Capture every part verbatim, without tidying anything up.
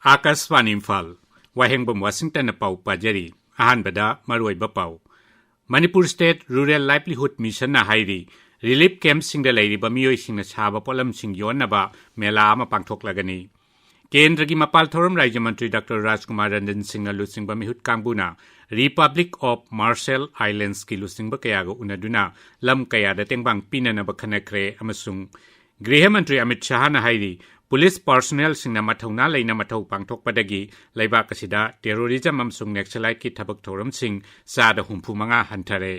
ꯑꯥꯀꯥꯁꯕꯥꯅꯤ ꯏꯝꯐꯥꯜ, ꯋꯥꯍꯦꯡꯕꯝ ꯋꯥꯁꯤꯡꯇꯟꯅ ꯄꯥꯎ ꯄꯥꯖꯔꯤ꯫ ꯑꯍꯥꯟꯕꯗ ꯃꯔꯨꯑꯣꯏꯕ ꯄꯥꯎ꯫ ꯃꯅꯤꯄꯨꯔ ꯁ꯭ꯇꯦꯠ ꯔꯨꯔꯦꯜ ꯂꯥꯏꯚꯂꯤꯍꯨꯗ ꯃꯤꯁꯟꯅ ꯍꯥꯏꯔꯤ, ꯔꯤꯂꯤꯐ ꯀꯦꯝꯞꯁꯤꯡꯗ ꯂꯩꯔꯤꯕ ꯃꯤꯑꯣꯏꯁꯤꯡꯅ ꯁꯥꯕ ꯄꯣꯠꯂꯝꯁꯤꯡ ꯌꯣꯟꯅꯕ ꯃꯦꯂꯥ ꯑꯃ ꯄꯥꯡꯊꯣꯛꯂꯒꯅꯤ꯫ ꯀꯦꯟꯗ꯭ꯔꯒꯤ ꯃꯄꯥꯜ ꯊꯧꯔꯝ ꯔꯥꯖ꯭ꯌ ꯃꯟꯇ꯭ꯔꯤ ꯗꯥꯛꯇꯔ ꯔꯥꯖꯀꯨꯃꯥꯔ ꯔꯟꯖꯟ ꯁꯤꯡꯅ ꯂꯨꯆꯤꯡꯕ ꯃꯤꯍꯨꯠ ꯀꯥꯡꯕꯨꯅ Republic of Marshall Islandsꯀꯤ ꯂꯨꯆꯤꯡꯕ ꯀꯌꯥꯒ ꯎꯅꯗꯨꯅ ꯂꯝ ꯀꯌꯥꯗ ꯇꯦꯡꯕꯥꯡ ꯄꯤꯅꯅꯕ ꯈꯟꯅꯈ꯭ꯔꯦ ꯑꯃꯁꯨꯡ ꯒ꯭ꯔꯤꯍ ꯃꯟꯇ꯭ꯔꯤ ꯑꯃꯤꯠ ꯁꯍꯥꯅ ꯍꯥꯏꯔꯤ, ꯄꯨꯂꯤꯁ ꯄꯥꯔꯁꯣꯅꯦꯜꯁꯤꯡꯅ ꯃꯊꯧꯅꯥ ꯂꯩꯅ ꯃꯊꯧ ꯄꯥꯡꯊꯣꯛꯄꯗꯒꯤ ꯂꯩꯕꯥꯛ ꯑꯁꯤꯗ ꯇꯦꯔꯣꯔꯤꯖꯝ ꯑꯃꯁꯨꯡ ꯅꯦꯛꯁꯂꯥꯏꯠꯀꯤ ꯊꯕꯛ ꯊꯧꯔꯝꯁꯤꯡ ꯆꯥꯗ ꯍꯨꯝꯐꯨ ꯃꯉꯥ ꯍꯟꯊꯔꯦ꯫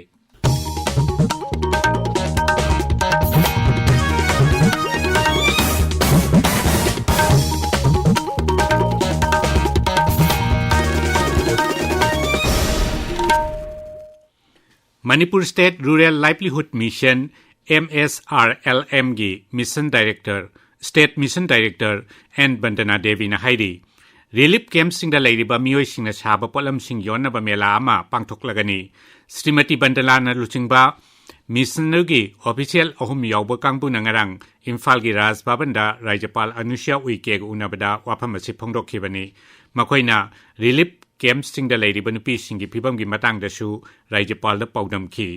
Manipur state rural livelihood mission, MSRLMꯒꯤ mission director, state mission director N Bandana ꯗꯦꯕꯤꯅ ꯍꯥꯏꯔꯤ, ꯔꯤꯂꯤꯐ ꯀꯦꯝꯞꯁꯤꯡꯗ ꯂꯩꯔꯤꯕ ꯃꯤꯑꯣꯏꯁꯤꯡꯅ ꯁꯥꯕ ꯄꯣꯠꯂꯝꯁꯤꯡ ꯌꯣꯟꯅꯕ ꯃꯦꯂꯥ ꯑꯃ ꯄꯥꯡꯊꯣꯛꯂꯒꯅꯤ꯫ ꯁ꯭ꯔꯤꯃꯇꯤ ꯕꯟꯗꯅꯥꯅ ꯂꯨꯆꯤꯡꯕ ꯃꯤꯁꯟꯗꯨꯒꯤ ꯑꯣꯐꯤꯁꯤꯌꯦꯜ ꯑꯍꯨꯝ ꯌꯥꯎꯕ ꯀꯥꯡꯕꯨꯅ ꯉꯔꯥꯡ ꯏꯝꯐꯥꯜꯒꯤ ꯔꯥꯖ ꯚꯕꯟꯗ ꯔꯥꯖ꯭ꯌꯄꯥꯜ ꯑꯅꯨꯁ꯭ꯌꯥ ꯎꯏꯀꯦꯒ ꯎꯅꯕꯗ ꯋꯥꯐꯝ ꯑꯁꯤ ꯐꯣꯡꯗꯣꯛꯈꯤꯕꯅꯤ꯫ ꯃꯈꯣꯏꯅ ꯔꯤꯂꯤꯐ ꯀꯦꯝꯞꯁꯤꯡꯗ ꯂꯩꯔꯤꯕ ꯅꯨꯄꯤꯁꯤꯡꯒꯤ ꯐꯤꯕꯝꯒꯤ ꯃꯇꯥꯡꯗꯁꯨ ꯔꯥꯖ꯭ꯌꯄꯥꯜꯗ ꯄꯥꯎꯗꯝꯈꯤ꯫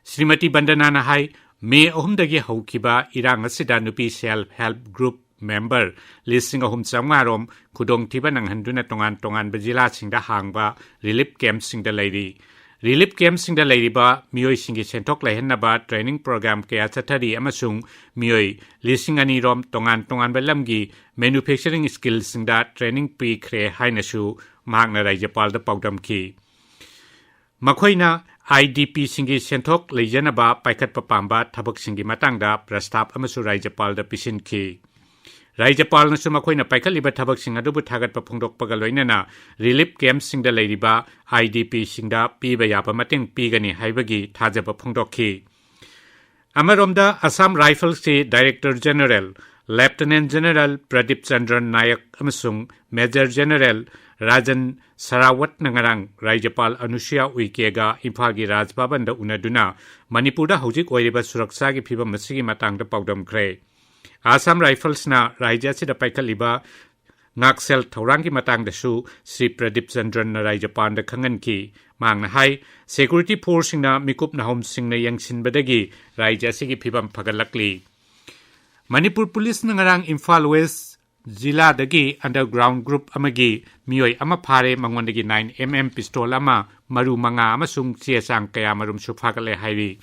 ꯁ꯭ꯔꯤꯃꯇꯤ ꯕꯟꯗꯅꯥꯅ ꯍꯥꯏ, ꯃꯦ ꯑꯍꯨꯝꯗꯒꯤ ꯍꯧꯈꯤꯕ ꯏꯔꯥꯡ ꯑꯁꯤꯗ ꯅꯨꯄꯤ ꯁꯦꯜꯐ ꯍꯦꯜꯞ ꯒ꯭ꯔꯨꯞ ꯃꯦꯝꯕꯔ ꯂꯤꯁꯤꯡ ꯑꯍꯨꯝ ꯆꯥꯝꯃꯉꯥ ꯔꯣꯝ ꯈꯨꯗꯣꯡꯊꯤꯕ ꯅꯪꯍꯟꯗꯨꯅ ꯇꯣꯉꯥꯟ ꯇꯣꯉꯥꯟꯕ ꯖꯤꯂꯥꯁꯤꯡꯗ ꯍꯥꯡꯕ ꯔꯤꯂꯤꯐ ꯀꯦꯝꯞꯁꯤꯡꯗ ꯂꯩꯔꯤ꯫ ꯔꯤꯂꯤꯐ ꯀꯦꯝꯞꯁꯤꯡꯗ ꯂꯩꯔꯤꯕ ꯃꯤꯑꯣꯏꯁꯤꯡꯒꯤ ꯁꯦꯟꯊꯣꯛ ꯂꯩꯍꯟꯅꯕ ꯇ꯭ꯔꯦꯅꯤꯡ ꯄ꯭ꯔꯣꯒ꯭ꯔꯥꯝ ꯀꯌꯥ ꯆꯠꯊꯔꯤ ꯑꯃꯁꯨꯡ ꯃꯤꯑꯣꯏ ꯂꯤꯁꯤꯡ ꯑꯅꯤ ꯔꯣꯝ ꯇꯣꯉꯥꯟ ꯇꯣꯉꯥꯟꯕ ꯂꯝꯒꯤ ꯃꯦꯅꯨꯐꯦꯛꯆꯔꯤꯡ ꯁ꯭ꯀꯤꯜꯁꯤꯡꯗ ꯇ꯭ꯔꯦꯅꯤꯡ ꯄꯤꯈ꯭ꯔꯦ ꯍꯥꯏꯅꯁꯨ ꯃꯍꯥꯛꯅ ꯔꯥꯖ꯭ꯌꯄꯥꯜꯗ ꯄꯥꯎꯗꯝꯈꯤ꯫ ꯃꯈꯣꯏꯅ IDPꯁꯤꯡꯒꯤ ꯁꯦꯟꯊꯣꯛ ꯂꯩꯖꯅꯕ ꯄꯥꯏꯈꯠꯄ ꯄꯥꯝꯕ ꯊꯕꯛꯁꯤꯡꯒꯤ ꯃꯇꯥꯡꯗ ꯄ꯭ꯔꯁꯇꯥꯕ ꯑꯃꯁꯨ ꯔꯥꯖ꯭ꯌꯄꯥꯜꯗ ꯄꯤꯁꯤꯟꯈꯤ꯫ ꯔꯥꯖ꯭ꯌꯄꯥꯜꯅꯁꯨ ꯃꯈꯣꯏꯅ ꯄꯥꯏꯈꯠꯂꯤꯕ ꯊꯕꯛꯁꯤꯡ ꯑꯗꯨꯕꯨ ꯊꯥꯒꯠꯄ ꯐꯣꯡꯗꯣꯛꯄꯒ ꯂꯣꯏꯅꯅ ꯔꯤꯂꯤꯐ ꯀꯦꯝꯞꯁꯤꯡꯗ ꯂꯩꯔꯤꯕ IDPꯁꯤꯡꯗ ꯄꯤꯕ ꯌꯥꯕ ꯃꯇꯦꯡ ꯄꯤꯒꯅꯤ ꯍꯥꯏꯕꯒꯤ ꯊꯥꯖꯕ ꯐꯣꯡꯗꯣꯛꯈꯤ꯫ ꯑꯃꯔꯣꯝꯗ, ꯑꯁꯥꯝ ꯔꯥꯏꯐꯜꯁꯀꯤ director general lieutenant general Pradeep Chandra Nayak ꯑꯃꯁꯨꯡ ꯃꯦꯖꯔ ꯖꯦꯅꯔꯦꯜ ꯔꯥꯖꯟ ꯁꯔꯥꯋꯠꯅ ꯉꯔꯥꯡ ꯔꯥꯖ꯭ꯌꯄꯥꯜ ꯑꯅꯨꯁꯨꯌꯥ ꯎꯏꯀꯦꯒ ꯏꯝꯐꯥꯜꯒꯤ ꯔꯥꯖ ꯚꯕꯟꯗ ꯎꯅꯗꯨꯅ ꯃꯅꯤꯄꯨꯔꯗ ꯍꯧꯖꯤꯛ ꯑꯣꯏꯔꯤꯕ ꯁꯨꯔꯛꯁꯥꯒꯤ ꯐꯤꯕꯝ ꯑꯁꯤꯒꯤ ꯃꯇꯥꯡꯗ ꯄꯥꯎꯗꯝꯈ꯭ꯔꯦ꯫ ꯑꯁꯥꯝ ꯔꯥꯏꯐꯜꯁꯅ ꯔꯥꯖ꯭ꯌ ꯑꯁꯤꯗ ꯄꯥꯏꯈꯠꯂꯤꯕ ꯉꯥꯛꯁꯦꯜ ꯊꯧꯔꯥꯡꯒꯤ ꯃꯇꯥꯡꯗꯁꯨ ꯁ꯭ꯔꯤ ꯄ꯭ꯔꯗꯤꯞ ꯆꯟꯗ꯭ꯔꯟꯅ ꯔꯥꯏꯖ꯭ꯌꯄꯥꯟꯗ ꯈꯪꯍꯟꯈꯤ꯫ ꯃꯍꯥꯛꯅ ꯍꯥꯏ, ꯁꯦꯀ꯭ꯌꯨꯔꯤꯇꯤ ꯐꯣꯔꯁꯁꯤꯡꯅ ꯃꯤꯀꯨꯞ ꯅꯥꯍꯣꯝꯁꯤꯡꯅ ꯌꯦꯡꯁꯤꯟꯕꯗꯒꯤ ꯔꯥꯏꯖ꯭ꯌ ꯑꯁꯤꯒꯤ ꯐꯤꯕꯝ ꯐꯒꯠꯂꯛꯂꯤ꯫ ꯃꯅꯤꯄꯨꯔ ꯄꯨꯂꯤꯁꯅ ꯉꯔꯥꯡ ꯏꯝꯐꯥꯜ ꯋꯦꯁ ꯖꯤꯂꯥꯗꯒꯤ ꯑꯟꯗꯔꯒ꯭ꯔꯥꯎꯟ ꯒ꯭ꯔꯨꯞ ꯑꯃꯒꯤ ꯃꯤꯑꯣꯏ ꯑꯃ ꯐꯥꯔꯦ꯫ ꯃꯉꯣꯟꯗꯒꯤ ꯅꯥꯏꯟ ꯑꯦꯝ ꯑꯦꯝ ꯄꯤꯁꯇꯣꯜ ꯑꯃ, ꯃꯔꯨ ꯃꯉꯥ ꯑꯃꯁꯨꯡ ꯆꯦ ꯆꯥꯡ ꯀꯌꯥ ꯃꯔꯨꯝꯁꯨ ꯐꯥꯒꯠꯂꯦ ꯍꯥꯏꯔꯤ꯫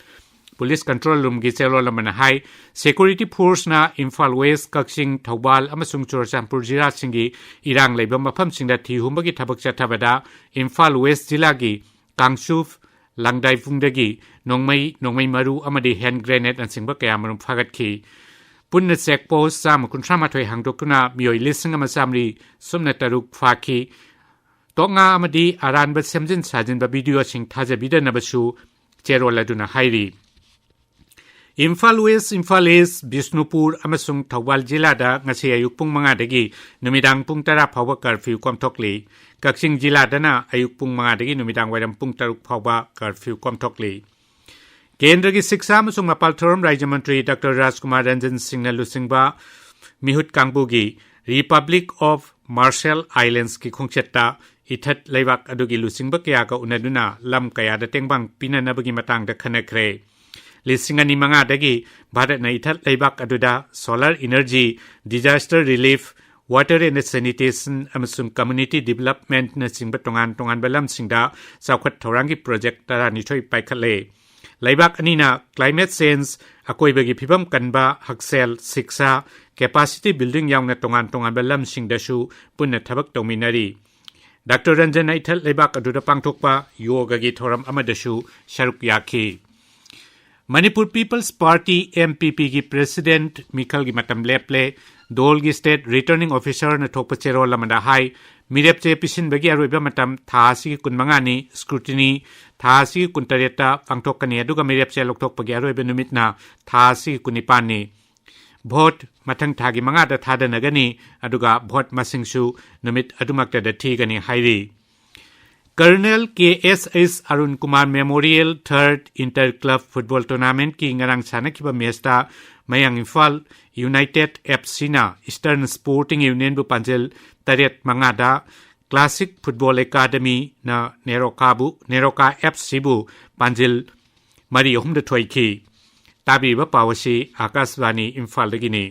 ꯄꯨꯂꯤꯁ ꯀꯟꯇ꯭ꯔꯣꯜ ꯔꯨꯝꯒꯤ ꯆꯦꯔꯣꯜ ꯑꯃꯅ ꯍꯥꯏ, ꯁꯦꯀ꯭ꯌꯨꯔꯤꯇꯤ ꯐꯣꯔꯁꯅ ꯏꯝꯐꯥꯜ ꯋꯦꯁ, ꯀꯛꯆꯤꯡ, ꯊꯧꯕꯥꯜ ꯑꯃꯁꯨꯡ ꯆꯨꯔꯆꯥꯟꯄꯨꯔ ꯖꯤꯂꯥꯁꯤꯡꯒꯤ ꯏꯔꯥꯡ ꯂꯩꯕ ꯃꯐꯝꯁꯤꯡꯗ ꯊꯤꯍꯨꯝꯕꯒꯤ ꯊꯕꯛ ꯆꯠꯊꯕꯗ ꯏꯝꯐꯥꯜ ꯋꯦꯁ ꯖꯤꯂꯥꯒꯤ ꯀꯥꯡꯆꯨꯞ, ꯂꯪꯗꯥꯏꯄꯨꯡꯗꯒꯤ ꯅꯣꯡꯃꯩ, ꯅꯣꯡꯃꯩ ꯃꯔꯨ ꯑꯃꯗꯤ ꯍꯦꯟ ꯒ꯭ꯔꯦꯅꯦꯗꯅꯆꯤꯡꯕ ꯀꯌꯥ ꯃꯔꯨꯝ ꯐꯥꯒꯠꯈꯤ꯫ ꯄꯨꯟꯅ ꯆꯦꯛ ꯄꯣꯁ ꯆꯥꯝꯃ ꯀꯨꯟꯊ꯭ꯔꯥ ꯃꯥꯊꯣꯏ ꯍꯥꯡꯗꯣꯛꯇꯨꯅ ꯃꯤꯑꯣꯏ ꯂꯤꯁꯤꯡ ꯑꯃ ꯆꯥꯃꯔꯤ ꯁꯨꯞꯅ ꯇꯔꯨꯛ ꯐꯥꯈꯤ꯫ ꯇꯣꯛꯉꯥ ꯑꯃꯗꯤ ꯑꯔꯥꯟꯕ ꯁꯦꯝꯖꯤꯟ ꯁꯥꯖꯤꯟꯕ ꯚꯤꯗꯤꯑꯣꯁꯤꯡ ꯊꯥꯖꯕꯤꯗꯅꯕꯁꯨ ꯆꯦꯔꯣꯜ ꯑꯗꯨꯅ ꯍꯥꯏꯔꯤ꯫ ꯏꯝꯐꯥꯜ ꯋꯦꯁ, ꯏꯝꯐꯥꯜ ꯏꯁ, ꯕꯤꯁꯅꯨꯄꯨꯔ ꯑꯃꯁꯨꯡ ꯊꯧꯕꯥꯜ ꯖꯤꯂꯥꯗ ꯉꯁꯤ ꯑꯌꯨꯛ ꯄꯨꯡ ꯃꯉꯥꯗꯒꯤ ꯅꯨꯃꯤꯗꯥꯡ ꯄꯨꯡ ꯇꯔꯥ ꯐꯥꯎꯕ ꯀꯔꯐ꯭ꯌꯨ ꯀꯣꯝꯊꯣꯛꯂꯤ꯫ ꯀꯛꯆꯤꯡ ꯖꯤꯂꯥꯗꯅ ꯑꯌꯨꯛ ꯄꯨꯡ ꯃꯉꯥꯗꯒꯤ ꯅꯨꯃꯤꯗꯥꯡ ꯋꯥꯏꯔꯝ ꯄꯨꯡ ꯇꯔꯨꯛ ꯐꯥꯎꯕ ꯀꯔꯐ꯭ꯌꯨ ꯀꯣꯝꯊꯣꯛꯂꯤ꯫ ꯀꯦꯟꯗ꯭ꯔꯒꯤ ꯁꯤꯛꯁꯥ ꯑꯃꯁꯨꯡ ꯃꯄꯥꯜ ꯊꯧꯔꯝ ꯔꯥꯖ꯭ꯌ ꯃꯟꯇ꯭ꯔꯤ ꯗꯥꯛꯇꯔ ꯔꯥꯖꯀꯨꯃꯥꯔ ꯔꯟꯖꯟ ꯁꯤꯡꯅ ꯂꯨꯆꯤꯡꯕ ꯃꯤꯍꯨꯠ ꯀꯥꯡꯕꯨꯒꯤ Republic of Marshall Islandsꯀꯤ ꯈꯣꯡꯆꯠꯇ ꯏꯊꯠ ꯂꯩꯕꯥꯛ ꯑꯗꯨꯒꯤ ꯂꯨꯆꯤꯡꯕ ꯀꯌꯥꯒ ꯎꯅꯗꯨꯅ ꯂꯝ ꯀꯌꯥꯗ ꯇꯦꯡꯕꯥꯡ ꯄꯤꯅꯅꯕꯒꯤ ꯃꯇꯥꯡꯗ ꯈꯟꯅꯈ꯭ꯔꯦ꯫ ꯂꯤꯁꯤꯡ ꯑꯅꯤ ꯃꯉꯥꯗꯒꯤ ꯚꯥꯔꯠꯅ ꯏꯊꯠ ꯂꯩꯕꯥꯛ ꯑꯗꯨꯗ solar energy, disaster relief, water and sanitation ꯑꯃꯁꯨꯡ community developmentꯅꯆꯤꯡꯕ ꯇꯣꯉꯥꯟ ꯇꯣꯉꯥꯟꯕ ꯂꯝꯁꯤꯡꯗ ꯆꯥꯎꯈꯠ ꯊꯧꯔꯥꯡꯒꯤ ꯄ꯭ꯔꯣꯖꯦꯛ ꯇꯔꯥꯅꯤꯊꯣꯏ ꯄꯥꯏꯈꯠꯂꯦ꯫ ꯂꯩꯕꯥꯛ ꯑꯅꯤꯅ climate change, ꯑꯀꯣꯏꯕꯒꯤ ꯐꯤꯕꯝ ꯀꯟꯕ, ꯍꯛꯁꯦꯜ, ꯁꯤꯛꯁꯥ, capacity building ꯌꯥꯎꯅ ꯇꯣꯉꯥꯟ ꯇꯣꯉꯥꯟꯕ ꯂꯝꯁꯤꯡꯗꯁꯨ ꯄꯨꯟꯅ ꯊꯕꯛ ꯇꯧꯃꯤꯟꯅꯔꯤ꯫ ꯗꯥꯛꯇꯔ ꯔꯟꯖꯟꯅ ꯏꯊꯠ ꯂꯩꯕꯥꯛ ꯑꯗꯨꯗ ꯄꯥꯡꯊꯣꯛꯄ ꯌꯣꯒꯒꯤ ꯊꯧꯔꯝ ꯑꯃꯗꯁꯨ ꯁꯔꯨꯛ ꯌꯥꯈꯤ꯫ ꯃꯅꯤꯄꯨꯔ ꯄꯤꯄꯜꯁ ꯄꯥꯔꯇꯤ, MPPꯒꯤ president ꯃꯤꯈꯜꯒꯤ ꯃꯇꯝ ꯂꯦꯞꯂꯦ꯫ ꯗꯣꯜꯒꯤ state returning officerꯅ ꯊꯣꯛꯄ ꯆꯦꯔꯣꯜ ꯑꯃꯗ ꯍꯥꯏ, ꯃꯤꯔꯦꯞꯆꯦ ꯄꯤꯁꯤꯟꯕꯒꯤ ꯑꯔꯣꯏꯕ ꯃꯇꯝ ꯊꯥ ꯑꯁꯤꯒꯤ ꯀꯨꯟꯃꯉꯥꯅꯤ, scrutiny ꯊꯥ ꯑꯁꯤꯒꯤ ꯀꯨꯟꯇꯔꯦꯠꯇ ꯄꯥꯡꯊꯣꯛꯀꯅꯤ, ꯑꯗꯨꯒ ꯃꯤꯔꯦꯞꯆꯦ ꯂꯧꯊꯣꯛꯄꯒꯤ ꯑꯔꯣꯏꯕ ꯅꯨꯃꯤꯠꯅ ꯊꯥ ꯑꯁꯤꯒꯤ ꯀꯨꯟꯅꯤꯄꯥꯟꯅꯤ꯫ ꯚꯣꯠ ꯃꯊꯪ ꯊꯥꯒꯤ ꯃꯉꯥꯗ ꯊꯥꯗꯅꯒꯅꯤ, ꯑꯗꯨꯒ ꯚꯣꯠ ꯃꯁꯤꯡꯁꯨ ꯅꯨꯃꯤꯠ ꯑꯗꯨꯃꯛꯇꯗ ꯊꯤꯒꯅꯤ ꯍꯥꯏꯔꯤ꯫ Colonel K S S Arun Kumar Memorial Third Inter Club Football Tournamentꯀꯤ ꯉꯔꯥꯡ ꯁꯥꯟꯅꯈꯤꯕ ꯃꯦꯆꯇ ꯃꯌꯥꯡ ꯏꯝꯐꯥꯜ ꯌꯨꯅꯥꯏꯇꯦꯗ ꯑꯦꯐ ꯁꯤꯅ ꯏꯁꯇꯔꯟ ꯁ꯭ꯄꯣꯔꯇꯤꯡ ꯌꯨꯅꯤꯌꯟꯕꯨ ꯄꯥꯟꯖꯤꯜ ꯇꯔꯦꯠ ꯃꯉꯥꯗ, ꯀ꯭ꯂꯥꯁꯤꯛ ꯐꯨꯠꯕꯣꯜ ꯑꯦꯀꯥꯗꯃꯤꯅ ꯅꯦꯔꯣꯀꯥꯕꯨ, ꯅꯦꯔꯣꯀꯥ ꯑꯦꯐ ꯁꯤꯕꯨ ꯄꯥꯟꯖꯤꯜ ꯃꯔꯤ ꯑꯍꯨꯝꯗ ꯊꯣꯏꯈꯤ꯫ ꯇꯥꯕꯤꯔꯤꯕ ꯄꯥꯎ ꯑꯁꯤ ꯑꯥꯀꯥꯁꯕꯥꯅꯤ ꯏꯝꯐꯥꯜꯗꯒꯤꯅꯤ꯫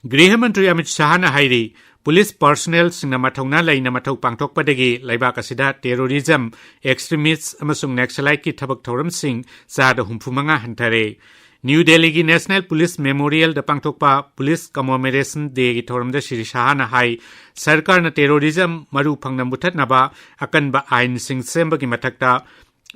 ꯒ꯭ꯔꯤꯍ ꯃꯟꯇ꯭ꯔꯤ ꯑꯃꯤꯠ ꯁꯥꯍꯅ ꯍꯥꯏꯔꯤ, ꯄꯨꯂꯤꯁ ꯄꯔꯁꯣꯅꯦꯜꯁꯤꯡꯅ ꯃꯊꯧꯅꯥ ꯂꯩꯅ ꯃꯊꯧ ꯄꯥꯡꯊꯣꯛꯄꯗꯒꯤ ꯂꯩꯕꯥꯛ ꯑꯁꯤꯗ ꯇꯦꯔꯣꯔꯤꯖꯝ, ꯑꯦꯛꯁꯇ꯭ꯔꯤꯃꯤꯁ ꯑꯃꯁꯨꯡ ꯅꯛꯁꯂꯥꯏꯠꯀꯤ ꯊꯕꯛ ꯊꯧꯔꯝꯁꯤꯡ ꯆꯥꯗ ꯍꯨꯝꯐꯨ ꯃꯉꯥ ꯍꯟꯊꯔꯦ꯫ ꯅ꯭ꯌꯨ ꯗꯦꯜꯂꯤꯒꯤ ꯅꯦꯁꯅꯦꯜ ꯄꯨꯂꯤꯁ ꯃꯦꯃꯣꯔꯤꯌꯦꯜꯗ ꯄꯥꯡꯊꯣꯛꯄ ꯄꯨꯂꯤꯁ ꯀꯃꯣꯃꯦꯔꯦꯁꯟ ꯗꯦꯒꯤ ꯊꯧꯔꯝꯗ ꯁ꯭ꯔꯤ ꯁꯥꯍꯅ ꯍꯥꯏ, ꯁꯔꯀꯥꯔꯅ ꯇꯦꯔꯣꯔꯤꯖꯝ ꯃꯔꯨ ꯐꯪꯅ ꯃꯨꯊꯠꯅꯕ ꯑꯀꯟꯕ ꯑꯥꯏꯟꯁꯤꯡ ꯁꯦꯝꯕꯒꯤ ꯃꯊꯛꯇ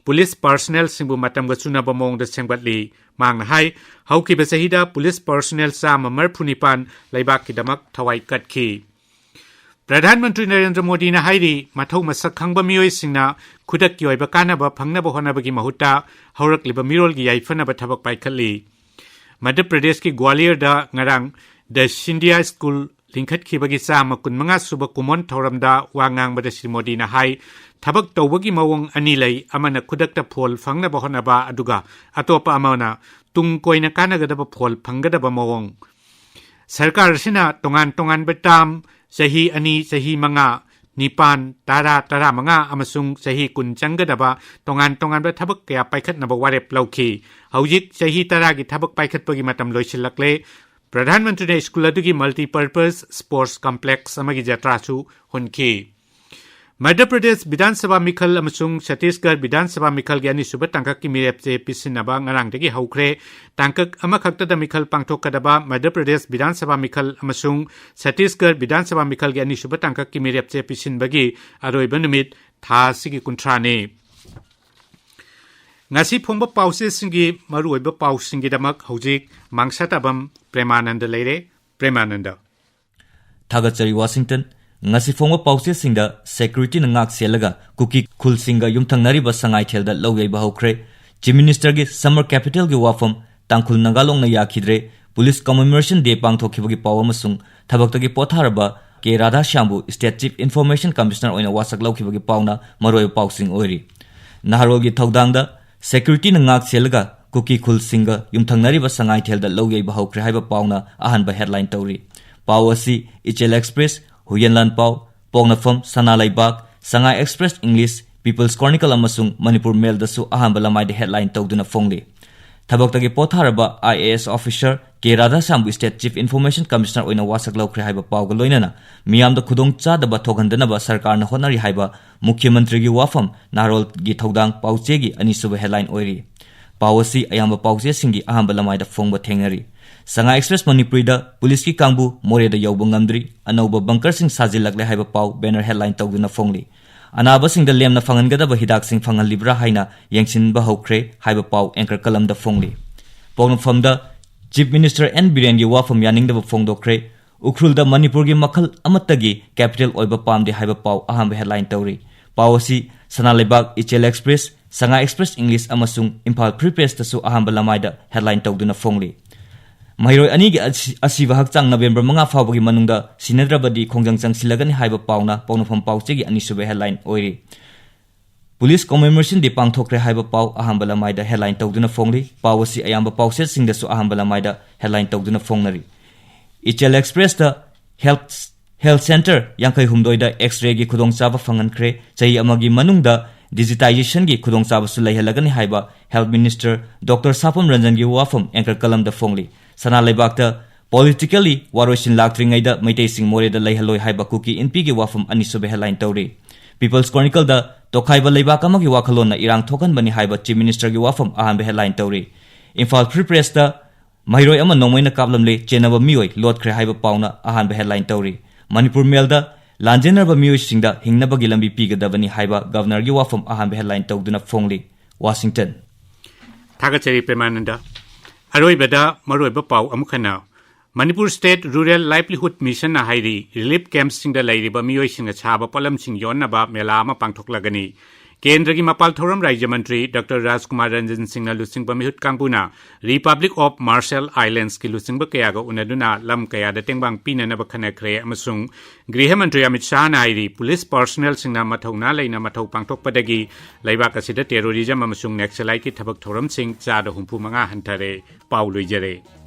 ꯄꯨꯂꯤꯁ ꯄꯔꯁꯅꯦꯜꯁꯤꯡꯕꯨ ꯃꯇꯝꯒ ꯆꯨꯅꯕ ꯃꯑꯣꯡꯗ ꯁꯦꯝꯒꯠꯂꯤ꯫ ꯃꯍꯥꯛꯅ ꯍꯥꯏ, ꯍꯧꯈꯤꯕ ꯆꯍꯤꯗ ꯄꯨꯂꯤꯁ ꯄꯔꯁꯅꯦꯜ ꯆꯥꯝꯃ ꯃꯔꯤꯐꯨ ꯅꯤꯄꯥꯟ ꯂꯩꯕꯥꯛꯀꯤꯗꯃꯛ ꯊꯋꯥꯏ ꯀꯠꯈꯤ꯫ ꯄ꯭ꯔꯙꯥꯟ ꯃꯟꯇ꯭ꯔꯤ ꯅꯔꯦꯟꯗ꯭ꯔ ꯃꯣꯗꯤꯅ ꯍꯥꯏꯔꯤ, ꯃꯊꯧ ꯃꯁꯛ ꯈꯪꯕ ꯃꯤꯑꯣꯏꯁꯤꯡꯅ ꯈꯨꯗꯛꯀꯤ ꯑꯣꯏꯕ ꯀꯥꯟꯅꯕ ꯐꯪꯅꯕ ꯍꯣꯠꯅꯕꯒꯤ ꯃꯍꯨꯠꯇ ꯍꯧꯔꯛꯂꯤꯕ ꯃꯤꯔꯣꯜꯒꯤ ꯌꯥꯏꯐꯅꯕ ꯊꯕꯛ ꯄꯥꯏꯈꯠꯂꯤ꯫ ꯃꯙ꯭ꯌ ꯄ꯭ꯔꯗꯦꯁꯀꯤ ꯒ꯭ꯋꯥꯂꯤꯌꯔꯗ ꯉꯔꯥꯡ ꯗ ꯁꯤꯟꯙꯤꯌꯥ ꯁ꯭ꯀꯨꯜ ꯂꯤꯡꯈꯠꯈꯤꯕꯒꯤ ꯆꯥꯝꯃ ꯀꯨꯟꯃꯉꯥ ꯁꯨꯕ ꯀꯨꯝꯑꯣꯟ ꯊꯧꯔꯝꯗ ꯋꯥ ꯉꯥꯡꯕꯗ ꯁ꯭ꯔꯤ ꯃꯣꯗꯤꯅ ꯍꯥꯏ, ꯊꯕꯛ ꯇꯧꯕꯒꯤ ꯃꯑꯣꯡ ꯑꯅꯤ ꯂꯩ, ꯑꯃꯅ ꯈꯨꯗꯛꯇ ꯐꯣꯜ ꯐꯪꯅꯕ ꯍꯣꯠꯅꯕ, ꯑꯗꯨꯒ ꯑꯇꯣꯞꯄ ꯑꯃꯅ ꯇꯨꯡ ꯀꯣꯏꯅ ꯀꯥꯟꯅꯒꯗꯕ ꯐꯣꯜ ꯐꯪꯒꯗꯕ ꯃꯑꯣꯡ꯫ ꯁꯔꯀꯥꯔ ꯑꯁꯤꯅ ꯇꯣꯉꯥꯟ ꯇꯣꯉꯥꯟꯕ ꯇꯥꯔꯝ, ꯆꯍꯤ ꯑꯅꯤ, ꯆꯍꯤ ꯃꯉꯥ, ꯅꯤꯄꯥꯟ, ꯇꯔꯥ, ꯇꯔꯥꯃꯉꯥ ꯑꯃꯁꯨꯡ ꯆꯍꯤ ꯀꯨꯟ ꯆꯪꯒꯗꯕ ꯇꯣꯉꯥꯟ ꯇꯣꯉꯥꯟꯕ ꯊꯕꯛ ꯀꯌꯥ ꯄꯥꯏꯈꯠꯅꯕ ꯋꯥꯔꯦꯞ ꯂꯧꯈꯤ꯫ ꯍꯧꯖꯤꯛ ꯆꯍꯤ ꯇꯔꯥꯒꯤ ꯊꯕꯛ ꯄꯥꯏꯈꯠꯄꯒꯤ ꯃꯇꯝ ꯂꯣꯏꯁꯤꯜꯂꯛꯂꯦ꯫ ꯄ꯭ꯔꯙꯥꯟ ꯃꯟꯇ꯭ꯔꯤꯅ ꯁ꯭ꯀꯨꯜ ꯑꯗꯨꯒꯤ ꯃꯜꯇꯤꯄꯔꯄꯁ ꯁ꯭ꯄꯣꯔꯠꯁ ꯀꯝꯄ꯭ꯂꯦꯛꯁ ꯑꯃꯒꯤ ꯖꯇ꯭ꯔꯥꯁꯨ ꯍꯨꯟꯈꯤ꯫ ꯃꯙ꯭ꯌ ꯄ꯭ꯔꯗꯦꯁ ꯕꯤꯙꯥꯟ ꯁꯚꯥ ꯃꯤꯈꯜ ꯑꯃꯁꯨꯡ ꯆꯇꯤꯁꯒꯔ ꯕꯤꯙꯥꯟ ꯁꯚꯥ ꯃꯤꯈꯜꯒꯤ ꯑꯅꯤꯁꯨꯕ ꯇꯥꯡꯀꯛꯀꯤ ꯃꯤꯔꯦꯞ ꯆꯦ ꯄꯤꯁꯤꯟꯅꯕ ꯉꯔꯥꯡꯗꯒꯤ ꯍꯧꯈ꯭ꯔꯦ꯫ ꯇꯥꯡꯀꯛ ꯑꯃꯈꯛꯇꯗ ꯃꯤꯈꯜ ꯄꯥꯡꯊꯣꯛꯀꯗꯕ ꯃꯙ꯭ꯌ ꯄ꯭ꯔꯗꯦꯁ ꯕꯤꯙꯥꯟ ꯁꯚꯥ ꯃꯤꯈꯜ ꯑꯃꯁꯨꯡ ꯆꯇꯤꯁꯒꯔ ꯕꯤꯙꯥꯟ ꯁꯚꯥ ꯃꯤꯈꯜꯒꯤ ꯑꯅꯤꯁꯨꯕ ꯇꯥꯡꯀꯛꯀꯤ ꯃꯤꯔꯦꯞ ꯆꯦ ꯄꯤꯁꯤꯟꯕꯒꯤ ꯑꯔꯣꯏꯕ ꯅꯨꯃꯤꯠ ꯊꯥ ꯑꯁꯤꯒꯤ ꯀꯨꯟꯊ꯭ꯔꯥꯅꯤ꯫ ꯉꯁꯤ ꯐꯣꯡꯕ ꯄꯥꯎꯆꯦꯁꯤꯡꯒꯤ ꯃꯔꯨꯑꯣꯏꯕ ꯄꯥꯎꯁꯤꯡꯒꯤꯗꯃꯛ ꯍꯧꯖꯤꯛ ꯃꯥꯡꯁꯥꯇꯥꯕꯝ ꯄ꯭ꯔꯦꯃꯥꯅꯟꯗ ꯂꯩꯔꯦ꯫ ꯄ꯭ꯔꯦꯃꯥꯅꯟꯗ꯫ ꯊꯥꯒꯠꯆꯔꯤ ꯋꯥꯁꯤꯡꯇꯟ꯫ ꯉꯁꯤ ꯐꯣꯡꯕ ꯄꯥꯎꯆꯦꯁꯤꯡꯗ ꯁꯦꯀ꯭ꯌꯨꯔꯤꯇꯤꯅ ꯉꯥꯛ ꯁꯦꯜꯂꯒ ꯀꯨꯀꯤ ꯈꯨꯜꯁꯤꯡꯒ ꯌꯨꯝꯊꯪꯅꯔꯤꯕ ꯁꯉꯥꯏꯊꯦꯜꯗ ꯂꯧ ꯌꯩꯕ ꯍꯧꯈ꯭ꯔꯦ꯫ ꯆꯤꯐ ꯃꯤꯅꯤꯁꯇꯔꯒꯤ ꯁꯝꯃꯔ ꯀꯦꯄꯤꯇꯦꯜꯒꯤ ꯋꯥꯐꯝ ꯇꯥꯡꯈꯨꯜ ꯅꯥꯒꯥ ꯂꯣꯡꯅ ꯌꯥꯈꯤꯗ꯭ꯔꯦ꯫ ꯄꯨꯂꯤꯁ ꯀꯃꯦꯃꯣꯔꯦꯁꯟ ꯗꯦ ꯄꯥꯡꯊꯣꯛꯈꯤꯕꯒꯤ ꯄꯥꯎ ꯑꯃꯁꯨꯡ ꯊꯕꯛꯇꯒꯤ ꯄꯣꯊꯥꯔꯕ ꯀꯦ ꯔꯥꯙꯥꯁ꯭ꯌꯥꯝꯕꯨ State Chief Information Commissioner ꯑꯣꯏꯅ ꯋꯥꯁꯛ ꯂꯧꯈꯤꯕꯒꯤ ꯄꯥꯎꯅ ꯃꯔꯨꯑꯣꯏꯕ ꯄꯥꯎꯁꯤꯡ ꯑꯣꯏꯔꯤ꯫ ꯅꯍꯥꯔꯣꯜꯒꯤ ꯊꯧꯗꯥꯡꯗ security ꯅ ꯉꯥꯛ ꯁꯦꯜꯂꯒ ꯀꯨꯀꯤ ꯈꯨꯜꯁꯤꯡꯒ ꯌꯨꯝꯊꯪꯅꯔꯤꯕ ꯁꯉꯥꯏꯊꯦꯜꯗ ꯂꯧ ꯌꯩꯕ ꯍꯧꯈ꯭ꯔꯦ ꯍꯥꯏꯕ ꯄꯥꯎꯅ ꯑꯍꯥꯟꯕ headline ꯇꯧꯔꯤ꯫ ꯄꯥꯎ ꯑꯁꯤ ꯏꯆꯦꯜ Express, ꯍꯨꯌꯦꯟꯂꯥꯟ ꯄꯥꯎ, ꯄꯣꯛꯅꯐꯝ, ꯁꯅꯥ ꯂꯩꯕꯥꯛ, ꯁꯉꯥꯏ Express English, People's Chronicle ꯑꯃꯁꯨꯡ ꯃꯅꯤꯄꯨꯔ ꯃꯦꯜꯗꯁꯨ ꯑꯍꯥꯟꯕ ꯂꯃꯥꯏꯗ headline ꯇꯧꯗꯨꯅ ꯐꯣꯡꯂꯤ꯫ ꯊꯕꯛꯇꯒꯤ ꯄꯣꯊꯥꯔꯕ I A S officer K ꯔꯥꯙꯥꯁ꯭ꯌꯥꯝꯕꯨ State Chief Information Commissioner ꯑꯣꯏꯅ ꯋꯥꯁꯛ ꯂꯧꯈ꯭ꯔꯦ ꯍꯥꯏꯕ ꯄꯥꯎꯒ ꯂꯣꯏꯅꯅ ꯃꯤꯌꯥꯝꯗ ꯈꯨꯗꯣꯡ ꯆꯥꯗꯕ ꯊꯣꯛꯍꯟꯗꯅꯕ ꯁꯔꯀꯥꯔꯅ ꯍꯣꯠꯅꯔꯤ ꯍꯥꯏꯕ ꯃꯨꯈ꯭ꯌ ꯃꯟꯇ꯭ꯔꯤꯒꯤ ꯋꯥꯐꯝ ꯅꯍꯥꯔꯣꯜꯒꯤ ꯊꯧꯗꯥꯡ ꯄꯥꯎꯆꯦꯒꯤ ꯑꯅꯤꯁꯨꯕ headline ꯑꯣꯏꯔꯤ꯫ ꯄꯥꯎ ꯑꯁꯤ ꯑꯌꯥꯝꯕ ꯄꯥꯎꯆꯦꯁꯤꯡꯒꯤ ꯑꯍꯥꯟꯕ ꯂꯃꯥꯏꯗ ꯐꯣꯡꯕ ꯊꯦꯡꯅꯔꯤ꯫ ꯁꯉꯥꯏ Express ꯃꯅꯤꯄꯨꯔꯤꯗ ꯄꯨꯂꯤꯁꯀꯤ ꯀꯥꯡꯕꯨ ꯃꯣꯔꯦꯗ ꯌꯧꯕ ꯉꯝꯗ꯭ꯔꯤ, ꯑꯅꯧꯕ bunker ꯁꯤꯡ ꯁꯥꯖꯤꯜꯂꯛꯂꯦ ꯍꯥꯏꯕ ꯄꯥꯎ banner headline ꯇꯧꯗꯨꯅ ꯐꯣꯡꯂꯤ꯫ ꯑꯅꯥꯕꯁꯤꯡꯗ ꯂꯦꯝꯅ ꯐꯪꯍꯟꯒꯗꯕ ꯍꯤꯗꯥꯛꯁꯤꯡ ꯐꯪꯍꯜꯂꯤꯕ꯭ꯔꯥ ꯍꯥꯏꯅ ꯌꯦꯡꯁꯤꯟꯕ ꯍꯧꯈ꯭ꯔꯦ ꯍꯥꯏꯕ ꯄꯥꯎ anchor column ꯗ ꯐꯣꯡꯂꯤ꯫ ꯄꯣꯛꯅꯐꯝꯗ Chief Minister ꯑꯦꯟ ꯕꯤꯔꯦꯟꯒꯤ ꯋꯥꯐꯝ ꯌꯥꯅꯤꯡꯗꯕ ꯐꯣꯡꯗꯣꯛꯈ꯭ꯔꯦ꯫ ꯎꯈ꯭ꯔꯨꯜꯗ ꯃꯅꯤꯄꯨꯔꯒꯤ ꯃꯈꯜ ꯑꯃꯠꯇꯒꯤ capital ꯑꯣꯏꯕ ꯄꯥꯝꯗꯦ ꯍꯥꯏꯕ ꯄꯥꯎ ꯑꯍꯥꯟꯕ headline ꯇꯧꯔꯤ꯫ ꯄꯥꯎ ꯑꯁꯤ ꯁꯅꯥ ꯂꯩꯕꯥꯛ, ꯏꯆꯦꯜ Express, ꯁꯉꯥꯏ Express English ꯑꯃꯁꯨꯡ ꯏꯝꯐꯥꯜ Free Press ꯇꯁꯨ ꯑꯍꯥꯟꯕ ꯂꯃꯥꯏꯗ headline ꯇꯧꯗꯨꯅ ꯐꯣꯡꯂꯤ꯫ ꯃꯍꯩꯔꯣꯏ ꯑꯅꯤꯒꯤ ꯑꯁꯤ-, ꯑꯁꯤꯕ ꯍꯛꯆꯥꯡ ꯅꯕꯦꯝꯕꯔ ꯃꯉꯥ ꯐꯥꯎꯕꯒꯤ ꯃꯅꯨꯡꯗ ꯁꯤꯟꯅꯗ꯭ꯔꯕꯗꯤ ꯈꯣꯡꯖꯪ ꯆꯪꯁꯤꯜꯂꯒꯅꯤ ꯍꯥꯏꯕ ꯄꯥꯎꯅ ꯄꯣꯛꯅꯐꯝ ꯄꯥꯎꯆꯦꯒꯤ ꯑꯅꯤꯁꯨꯕ headline ꯑꯣꯏꯔꯤ꯫ Police Commemoration Day ꯄꯥꯡꯊꯣꯛꯈ꯭ꯔꯦ ꯍꯥꯏꯕ ꯄꯥꯎ ꯑꯍꯥꯟꯕ ꯂꯃꯥꯏꯗ headline ꯇꯧꯗꯨꯅ ꯐꯣꯡꯂꯤ꯫ ꯄꯥꯎ ꯑꯁꯤ ꯑꯌꯥꯝꯕ ꯄꯥꯎꯆꯦꯁꯤꯡꯗꯁꯨ ꯑꯍꯥꯟꯕ ꯂꯃꯥꯏꯗ headline ꯇꯧꯗꯨꯅ ꯐꯣꯡꯅꯔꯤ꯫ ꯏꯆꯦꯜ Express ꯇ health, health centre ꯌꯥꯡꯈꯩ ꯍꯨꯝꯗꯣꯏꯗ X-ray ꯒꯤ ꯈꯨꯗꯣꯡꯆꯥꯕ ꯐꯪꯍꯟꯈ꯭ꯔꯦ꯫ ꯆꯍꯤ ꯑꯃꯒꯤ ꯃꯅꯨꯡꯗ digitization ꯒꯤ ꯈꯨꯗꯣꯡꯆꯥꯕꯁꯨ ꯂꯩꯍꯜꯂꯒꯅꯤ ꯍꯥꯏꯕ Health Minister Doctor ꯁꯥꯄꯝ ꯔꯟꯖꯟꯒꯤ ꯋꯥꯐꯝ anchor column ꯗ ꯐꯣꯡꯂꯤ꯫ ꯁꯅꯥ ꯂꯩꯕꯥꯛꯇ politically ꯋꯥꯔꯣꯏꯁꯤꯟ ꯂꯥꯛꯇ꯭ꯔꯤꯉꯩꯗ ꯃꯩꯇꯩꯁꯤꯡ ꯃꯣꯔꯦꯗ ꯂꯩꯍꯜꯂꯣꯏ ꯍꯥꯏꯕ ꯀꯨꯀꯤ ꯏꯟꯄꯤꯒꯤ ꯋꯥꯐꯝ ꯑꯅꯤꯁꯨꯕ headline ꯇꯧꯔꯤ꯫ People's Chronicle ꯗ ꯇꯣꯈꯥꯏꯕ ꯂꯩꯕꯥꯛ ꯑꯃꯒꯤ ꯋꯥꯈꯜꯂꯣꯟꯅ ꯏꯔꯥꯡ ꯊꯣꯛꯍꯟꯕꯅꯤ ꯍꯥꯏꯕ Chief Minister ꯒꯤ ꯋꯥꯐꯝ ꯑꯍꯥꯟꯕ headline ꯇꯧꯔꯤ꯫ ꯏꯝꯐꯥꯜ Free Press ꯇ ꯃꯍꯩꯔꯣꯏ ꯑꯃ ꯅꯣꯡꯃꯩꯅ ꯀꯥꯞꯂꯝꯂꯦ, ꯆꯦꯟꯅꯕ ꯃꯤꯑꯣꯏ ꯂꯣꯠꯈ꯭ꯔꯦ ꯍꯥꯏꯕ ꯄꯥꯎꯅ ꯑꯍꯥꯟꯕ headline ꯇꯧꯔꯤ꯫ ꯃꯅꯤꯄꯨꯔ ꯃꯦꯜꯗ ꯂꯥꯟꯖꯦꯟꯅꯔꯕ ꯃꯤꯑꯣꯏꯁꯤꯡꯗ ꯍꯤꯡꯅꯕꯒꯤ ꯂꯝꯕꯤ ꯄꯤꯒꯗꯕꯅꯤ ꯍꯥꯏꯕ Governor ꯒꯤ ꯋꯥꯐꯝ ꯑꯍꯥꯟꯕ headline ꯇꯧꯗꯨꯅ ꯐꯣꯡꯂꯤ꯫ ꯋꯥꯁꯤꯡꯇꯟ꯫ ꯊꯥꯒꯠꯆꯔꯤ ꯄ꯭ꯔꯦꯃꯥꯅꯟꯗ꯫ ꯑꯔꯣꯏꯕꯗ ꯃꯔꯨꯑꯣꯏꯕ ꯄꯥꯎ ꯑꯃꯨꯛ ꯍꯟꯅ꯫ Manipur State Rural Livelihood Mission ꯅ ꯍꯥꯏꯔꯤ, relief camps ꯁꯤꯡꯗ ꯂꯩꯔꯤꯕ ꯃꯤꯑꯣꯏꯁꯤꯡꯅ ꯁꯥꯕ ꯄꯣꯠꯂꯝꯁꯤꯡ ꯌꯣꯟꯅꯕ ꯃꯦꯂꯥ ꯑꯃ ꯄꯥꯡꯊꯣꯛꯂꯒꯅꯤ꯫ ꯀꯦꯟꯗ꯭ꯔꯒꯤ ꯃꯄꯥꯜ ꯊꯧꯔꯝ ꯔꯥꯖ꯭ꯌ ꯃꯟꯇ꯭ꯔꯤ ꯗꯣꯛꯇꯔ ꯔꯥꯖꯀꯨꯃꯥꯔ ꯔꯟꯖꯟ ꯁꯤꯡꯅ ꯂꯨꯆꯤꯡꯕ ꯃꯤꯍꯨꯠ ꯀꯥꯡꯕꯨꯅ Republic of Marshall Islandsꯀꯤ ꯂꯨꯆꯤꯡꯕ ꯀꯌꯥꯒ ꯎꯅꯗꯨꯅ ꯂꯝ ꯀꯌꯥꯗ ꯇꯦꯡꯕꯥꯡ ꯄꯤꯅꯅꯕ ꯈꯟꯅꯈ꯭ꯔꯦ ꯑꯃꯁꯨꯡ ꯒ꯭ꯔꯤꯍ ꯃꯟꯇ꯭ꯔꯤ ꯑꯃꯤꯠ ꯁꯥꯍꯅ ꯍꯥꯏꯔꯤ, ꯄꯨꯂꯤꯁ personnelꯁꯤꯡꯅ ꯃꯊꯧꯅꯥ ꯂꯩꯅ ꯃꯊꯧ ꯄꯥꯡꯊꯣꯛꯄꯗꯒꯤ ꯂꯩꯕꯥꯛ ꯑꯁꯤꯗ terrorism ꯑꯃꯁꯨꯡ Naxaliteꯀꯤ ꯊꯕꯛ ꯊꯧꯔꯝꯁꯤꯡ ꯆꯥꯗ ꯍꯨꯝꯐꯨ ꯃꯉꯥ ꯍꯟꯊꯔꯦ꯫ ꯄꯥꯎ ꯂꯣꯏꯖꯔꯦ꯫